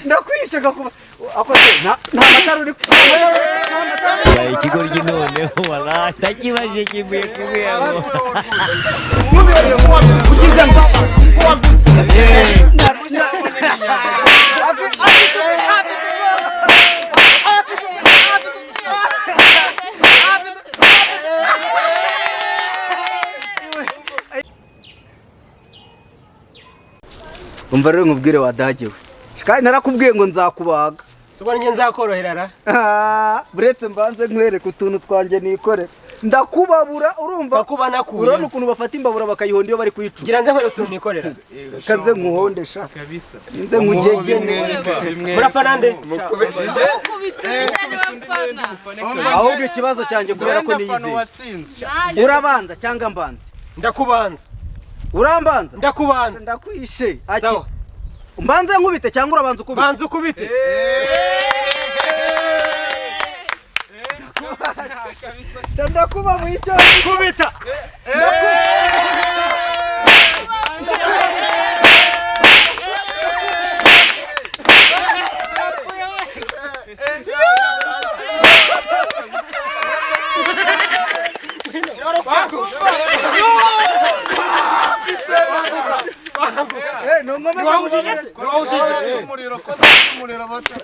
Ndakwishe gakuba akoze nta matara uri. Ikigoryi noneho wala ntakibaje kivuye kubuyamo. Umva rero nkubwire wadagiwe, kandi narakubwiye ngo nzakubaga. Sibwo njye nzakorohera ra. Ah, buretse mbanze nkwereke utuntu twanjye nikorera, ndakubabura urumva. Ndakuba nakuye. Urabona ukuntu bafata imbabura bakayihonda iyo bari kuyicura. Gira nze nkore utuntu nikorera. Kanze nkuhonde sha. Kabisa. Nze nkugegene. Murafana nde? Ahubwo ikibazo cyanjye kubera ko niyizeye. Watsinze. Urabanza cyangwa mbanze? Ndakubanza. Urambanza? Ndakubanza. Ndakwishe. Aki. Sawa. Mbanze nkubite cyangwa urabanza ukubite? Banza ukubite. Ndakuba mu icyo. Kubita. Eh, no ngombe. Ntiwawujije se? Ntiwawujije. Umuriro ko umuriro bata.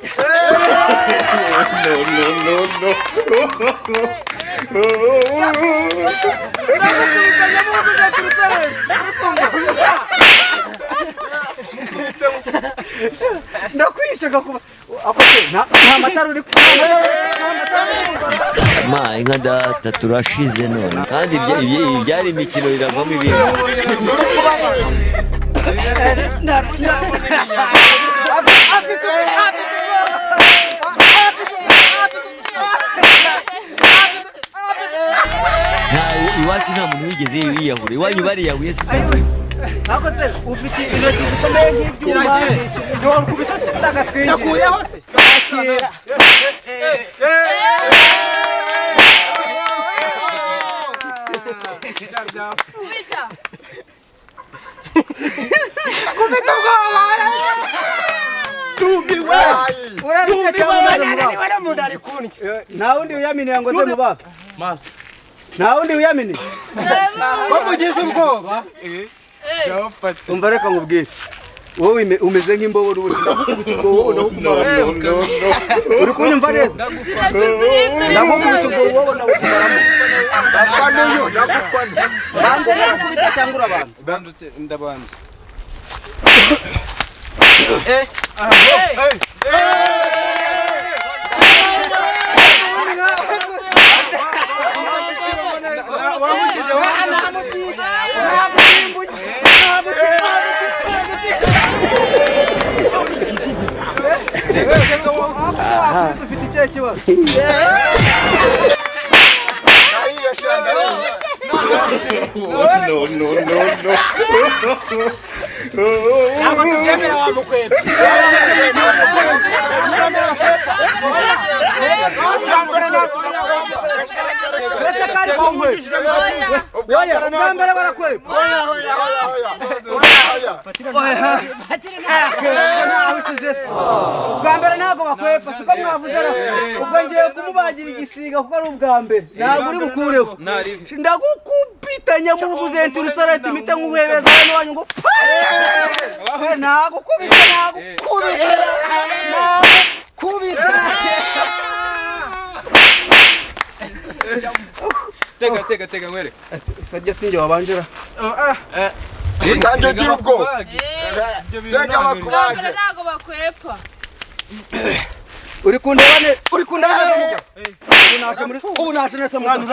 Ndakwishe gakuba akoze nta matara uri. Ma inka data turashize none, kandi ibyari imikino biravamo ibindi. Nta iwacu nta muntu wigeze yiyahura, iwanyu bariyahuye se? Ako se ufite intoki zikomeye nk'ibyuma? Ntiwakubise se? Nakuyeho se? Akira. Urarushye cyangwa umaze mubaga? Niwe n'umuntu ari kundya. Nta wundi wiyaminiye ngo aze mubaga. Masa. Nta wundi wiyaminiye. Ko mugize ubwoba? Umva reka nkubwire. Wowe umeze nk'imbobo n'ubundi ndagukubita ubwo wowe ndagukumaramo. Uri kunyumva neza? Ndagukubita ubwo wowe ndagukumaramo. Banze ndagukubita cyangwa urabanza? Ndabanza. Wakubise ufite ikihe kibazo? Ntabwo tubyemera wa mukwepfa. Uretse ko ari ku nkweto. Oya, ubwa mbere barakwepa. Ntahushije se. Ubwa mbere ntabwo bakwepa, siko mwavuze ra. Ubwo ngiye kumubagira igisiga kuko ari ubwa mbere. Ntabwo uri bukureho. Ndagukubita nyamubugu urusareti imite nk'uhebeza hano wanyu ngo pa! Nagukubise, nagukubise. Nagukubise. Tega tega tega nkwereke. Sajya sinjye wabanjira. Utangiye ugira ubwoba. Tega bakubage. Ntabwo bakwepa. Uri kundeba neza, uri kundeba neza mugabo. Ubu naje muri, ubu naje neza mugabo.